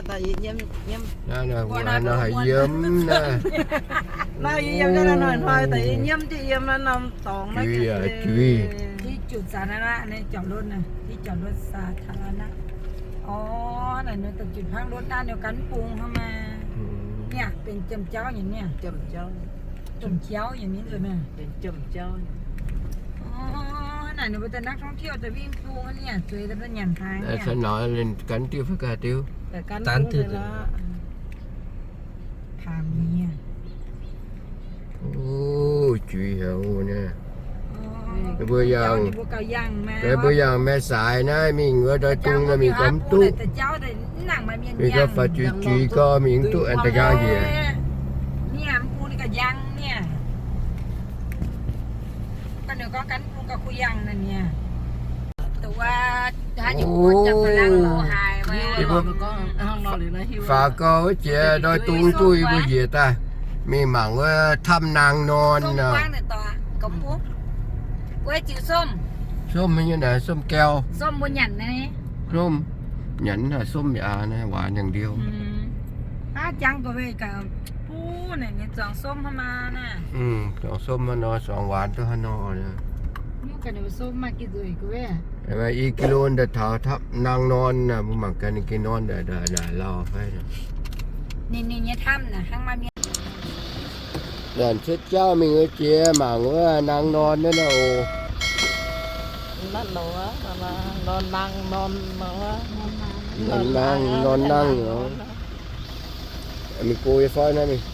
Naaiv nor haih yiem naaiv. Naaiv yiem, yiem naaiv hnoi-hnoi daaih yiem jienv yiem naaiv norm dorngx naaiv. Juiz aqv, juiz. Juiz zanc naaiv, naaiv จอดรถ naaiv, ที่จอดรถสาธารณะ. Orv, naaiv ninh daaih juiz hnangv รถ naaiv ninh gan bung hnangv maah. Niaa, benx jiem-jauv nyei niaa. Jiem-jauv nyei mingh nzunc naaiv. Orv, naaiv ninh mbuo daaih นักท่องเที่ยว daaih winh bung niaa, zueiz daaih nyanc haaix niaa. Gan diuh fai gaax diuh? Gan diuh. Paah mienh. O, juiz haic oc naaiv. Mbuo yangh, mbuo yangh Mae Saaix naaiv mingh wuov Doix Dungz naaiv mingh gormx duqv. Mingh gorngv faaux juiz juiz gorngv mingh duqv an da'nqaang njiec. Faaux gau wuov jiex Doix Dungz duqv yie mbuo njiec daaih mingh mangc wuov ถ้ำนางนอน nor. Somv nyei naaic, somv gau. Somv, nyanc naaic somv yaac waanc nyangc ndiouh. Zuangx somv hnangv nor, zuangx waanc duqv hnangv nor. I กิโล daaih taux ถ้ำนางนอน naaic, mbuo mangc gaax ninh gengh norm naaic lauh fai. Ninh nyei ถ้ำ naaic hnangv maaih mienh. Nyanc cuotv jauv mingh wuov jiex mangc wuov นางนอน naaiv nor oc. Norm nangh, norm nangh oc. Mingh go yie fai naaiv mingh.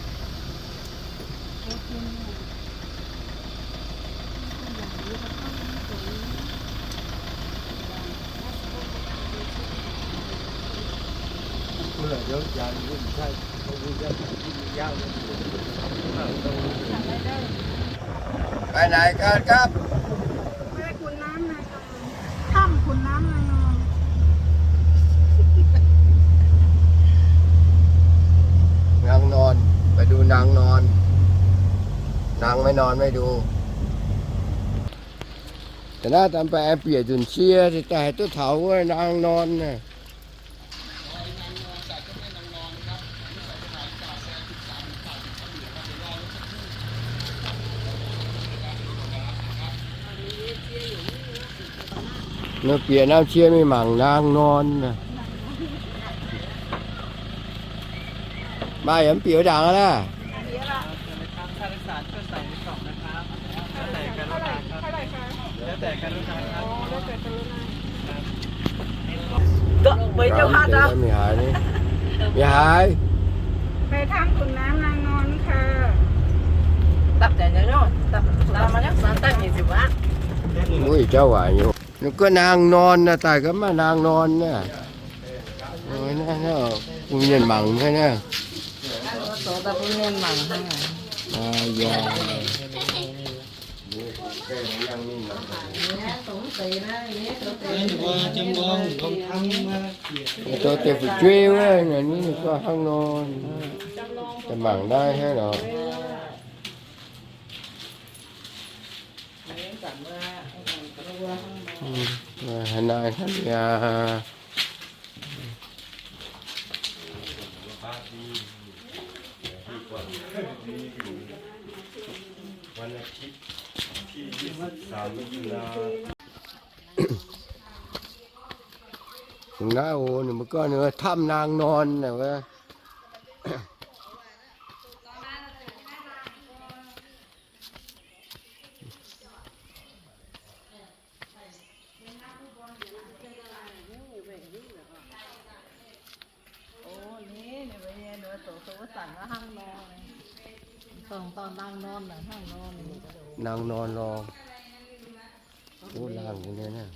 ไปไหนกันครับ ไปขุนน้ำนางนอน ถ้ำขุนน้ำนางนอน นางนอน ไปดูนางนอน นางไม่นอนไม่ดู Da'naaiv daaih mv baac aengx bieqc nzunc cie daaih haih duqv taux wuov นางนอน naaiv. Nor bieqc norm cie mingh mangc นางนอน naaiv. Maaih yaac mv bieqc ndaangc aqv. ค่าโดยสารเพื่อใส่ในกล่องนะครับ แล้วแต่กรุณาครับ แล้วแต่กรุณาครับ อ๋อ แล้วแต่กรุณา ครับ Mingh haaix ni? Mingh haaix? ไปถ้ำขุนน้ำนางนอนค่ะ Wuov jauv waaic nyei. Ninh gorngv นางนอน naaiv, daaih gorngv maaih นางนอน naaiv. Bun mienh mangc hnangv naaiv. Zoux deix fu'jueiv wuov, ninh gorngv hnangv nor, daaih mangc naaiv hnangv nor. Haaix nor hnangv mi'aqv. Naaiv oc, ninh mbuo gorngv ninh ถ้ำนางนอน naaiv wuov. Nang norm lorqc. Ov, laangh nyei naaiv.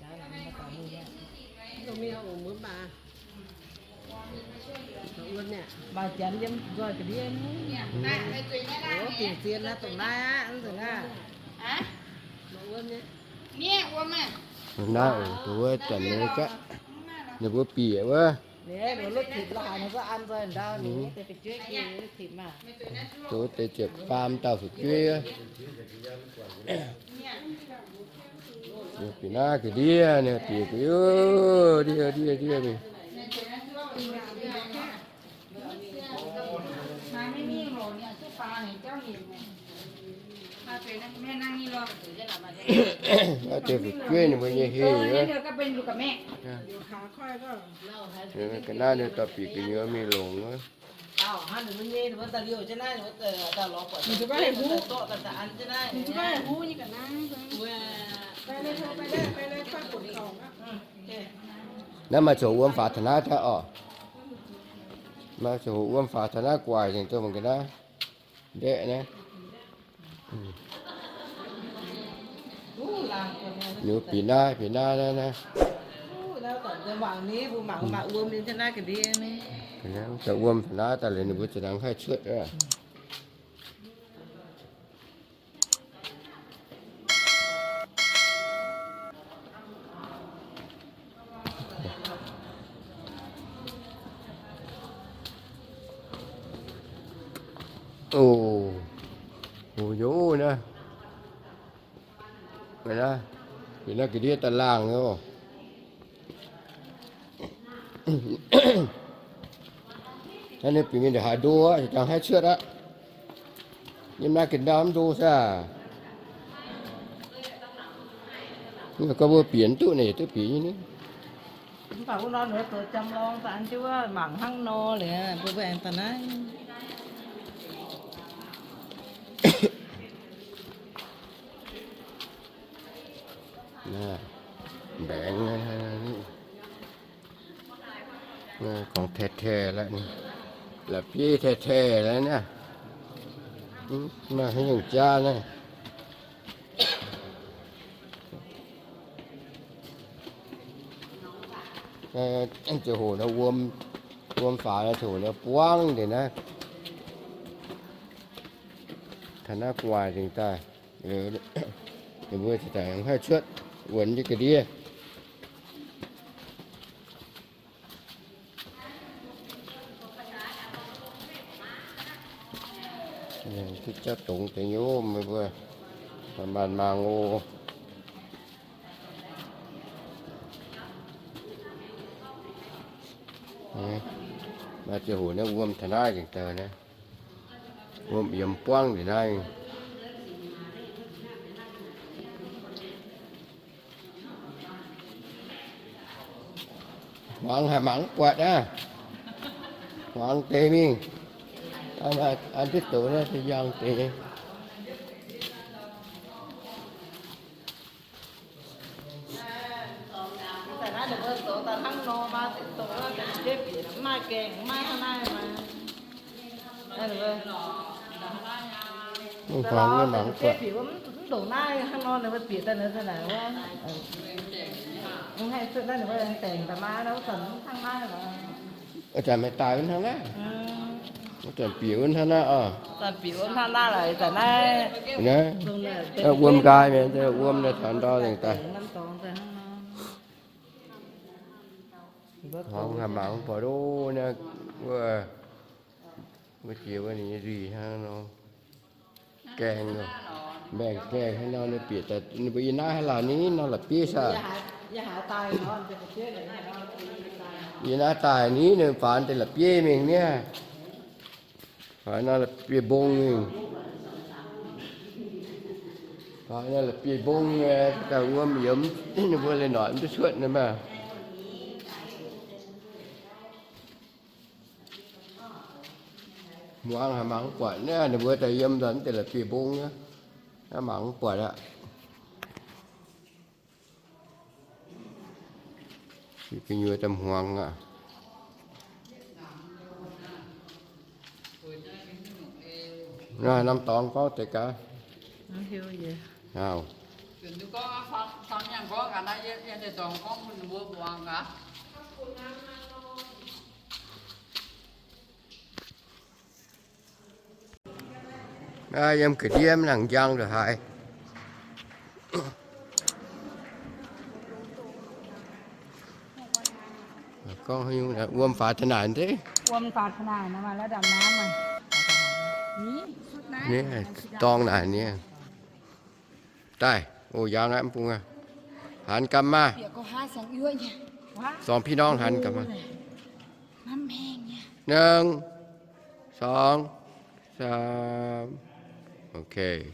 Naaiv oc, dongh wuov zanc nyei gaav, ninh mbuo bieqc wuov. Dongh wuov deix ziepc faam dauh fu'jueiv wuov. Bieqc naaiv ga'ndiev, ninh bieqc ga'ndiev, ndiev ndiev ndiev mingh. Naaiv deix fu'jueiv ninh mbuo nyei heh wuov. Ga'naaiv ninh dorh bieqc gu'nyuoz mingh longc wuov. Naaiv maaih ziangh hoc wuom faaux taux naaiv daaih oc. Maaih ziangh hoc wuom faaux taux naaiv guaaic nzengc, dongh mangc ga'naaiv ndeqv naaiv. Ninh bieqc naaiv, bieqc naaiv naaiv naaiv. Daaih wuom taux naaiv daaih liuz ninh mbuo ziouc nangc haih cuotv aqv. O, o, nyouz naaiv. Naaiv ga'ndiev daaih laangh oc. Naaiv ninh bieqc mingh ndongc haaix ndo aqv, jangx haih cuotv aqv. Yiem naaiv ga'ndau mv ndo saah. Gorngv mbuo bieqc mv duqv naaic, duqv bieqc nyei ni. Mv baac wuov norm ninh mbuo zoux jam lorng daaih an jienv wuov mangc hnangv nor liuz, mbuo mbuo aengx daaih naaiv. Mbaengx, gorngv teh teh la'bieiv teh teh la'naaiv, maaih haaix nyungc jaa naaiv. Ziouc hoc naaiv wuom, wuom faaux naaiv ziouc hoc naaiv buangv ndeic naaiv. Taux naaiv gu'nguaaic nzengc daaih, ninh mbuo ziouc haih cuotv wuonx jienv ga'ndiev. Duqv jatv dongz deix nyei, meih mbuo maanc mangc oc. Maaih ziangh hoc naaiv wuom taux naaiv nzengc daaih naaiv, wuom yiemx buangv ndeic naaiv. Hmuangx haaix mangc mv buatc aqv. Hmuangx deix mingh. An duqv doz naaiv se yangh deix. Mv baac mv ndongc naaiv hnangv nor ninh mbuo bieqc daaih naaiv, zanc meih daaih wuov hnangv naaiv, zanc bieqc wuov hnangv naaiv oc. Wuom nqaai mienh, wuom naaiv taux ndau nzengc daaih. Hmuangx haaix mangc mv buatc loh naaiv, wuov, wuov jiex wuov ninh nyei nzuih hnangv nor. Gaengh, mbaengx gaengh hnangv nor ninh bieqc daaih, ninh mbuo yie naaiv haaix lauh ni nor la'bieiv saah. Yie naaiv daaih ni ninh faaux deix la'bieiv mingh niaa. Faaux nor la'bieiv mbong mingh. Faaux nor la'bieiv mbong, daaih wuom yiemx, ninh mbuo leiz noic mv duqv cuotv nor maah. Hmuangx haaix mangc mv buatc naaiv, ninh mbuo daaih yiem nzunc deix la'bieiv mbong aqv, mangc mv buatc aqv. Gu'nyuoz daaih hmuangx aqv. Naaiv norm dorngx gorngv deix gaax. Yiem ga'ndiev mv nangc njang ndongc haaix. Gorngv wuom faaux taux naaic nzengc. Wuom faaux taux naaic nor, dorngx naaic nie. Daaih, o, yangh aqv, mv bung aqv. Hanx gaax maah. สองพี่น้อง hanx gaax maah. หนึ่ง สอง สาม Okay.